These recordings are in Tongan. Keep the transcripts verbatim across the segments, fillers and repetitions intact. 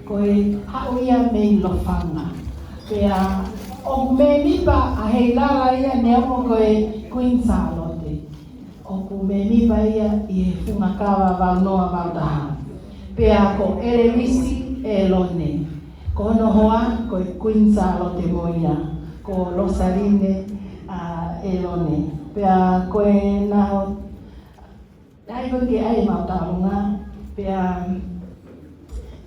Ko e haʻu ia mei Lofanga. Pea ʻoku mēmipa ʻa Heilala ia neongo ko e Kuini Sālote. ʻOku mēmipa ia ʻi he Fungakava valu noa valu taha. Pea ko ʻElevisi ʻElone. Ko hono hoa ko e Kuini Sālote mo ia. Ko Losaline, ʻa, ʻElone. Pea ko e naʻe ʻai ko ē ke ʻai ʻemau tauʻolunga, pea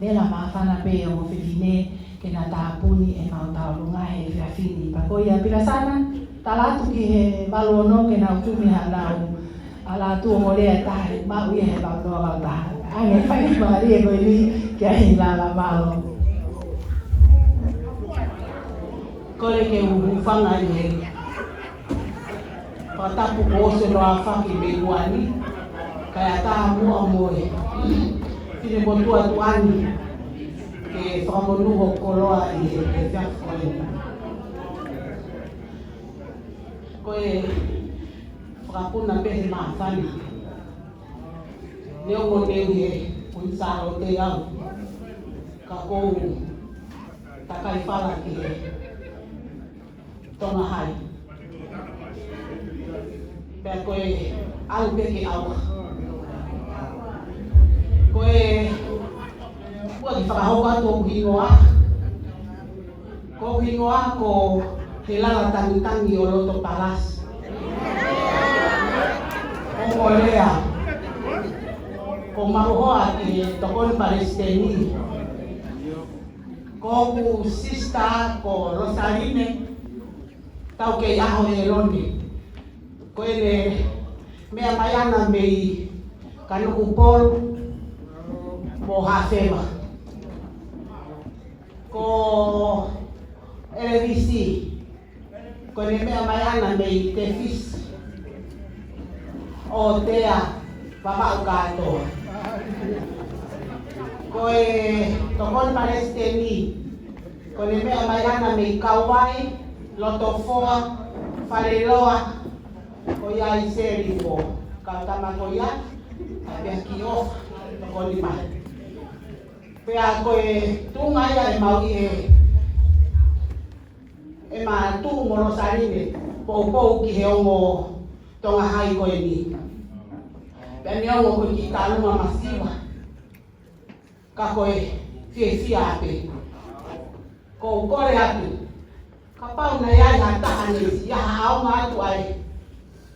vela māfana pē ʻa e ongo fefine ke na tāpuni ʻemau tauʻolunga he efiafi ni. Pea ko ia Pilasana, tala atu ki he valu ono ke nau kumi haʻanau ala atu ongo lea ʻe taha, maʻu ia he valu noa valu taha. Ange fai mālie ko eni kia Heilala, mālō. Kole ke u hūfanga ʻi he fakatapu kuo ʻosi ʻaofaki mei muʻa ni, kae ʻatā muʻa mo e finemotuʻa tuʻa ni ke fakamonū hoku koloa ʻi he efiafi ko eni. Ko e fakapuna pē he māfana. Neongo ne u ʻi he Kuini Sālote au, ka ʻoku ou takai fala ki he Tonga Hai. Pea ko e ʻalu pē ke ʻauha. Ko e, ʻoku ou fakahoko atu hoku hingoa. Ko hoku hingoa ko Heilala Tangitangi ʻo Lotopalasi. Ongo lea, ko maʻu hoa ki he Tokoni Palesiteni. Ko hoku sisitā ko Losaline, Taukeiʻaho ʻElone. Ko ʻene meʻa mai ʻana mei Kanokupolu mo Haʻafeva. Ko ʻElevisi, ko ʻene meʻa mai ʻana mei Tefisi, ʻOtea, Vavaʻu kātoa. Ko e Tokoni Palesiteni, ko ʻene meʻa mai ʻana mei Kauai, Lotofoa, Faleloa, ko ia ʻi Seli mo e kau tama ko ia, ʻa pea ki ʻofa, tokoni mai. Pea ko e tuʻunga ia ʻemau ʻi he, ʻema tuʻu mo Losaline, poupou ki he ongo Tonga Hai ko eni. Pea neongo ko e kiʻi taʻaluma masiva, ka ko e fiefia pē. Ko u kole atu, kapau naʻe ʻi ai ha taha ne siʻi ʻaonga atu ai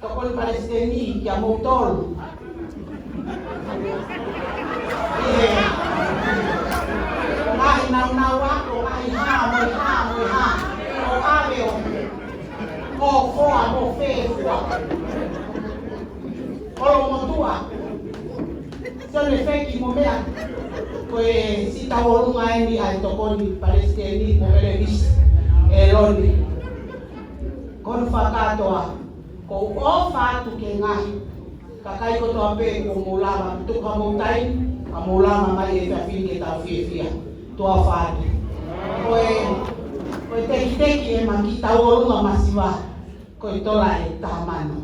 Tokoni Palesiteni kia moutolu. ʻI he ngaahi naunau ako, ngaahi hā, mo e hā, mo e hā. ʻO ʻave ʻo, ʻo foa, mo fefua. ʻOlomotuʻa. Sione Feki mo meʻa. Ko e siʻi tauʻolunga eni ʻa e Tokoni Palesiteni mo ʻElevisi ʻElone. Ko hono fakakātoa, ko u ʻofa atu ki he ngaahi kakai kotoa pē kuo mou lava, tuku hamou taimi, ka mou lava mai he efiafi ni ke tau fiefia. Tuʻa ʻofa atu. Ko e, ko e tekiteki ʻema kiʻi tauʻolunga masiva, ko e tola ʻe taha mano.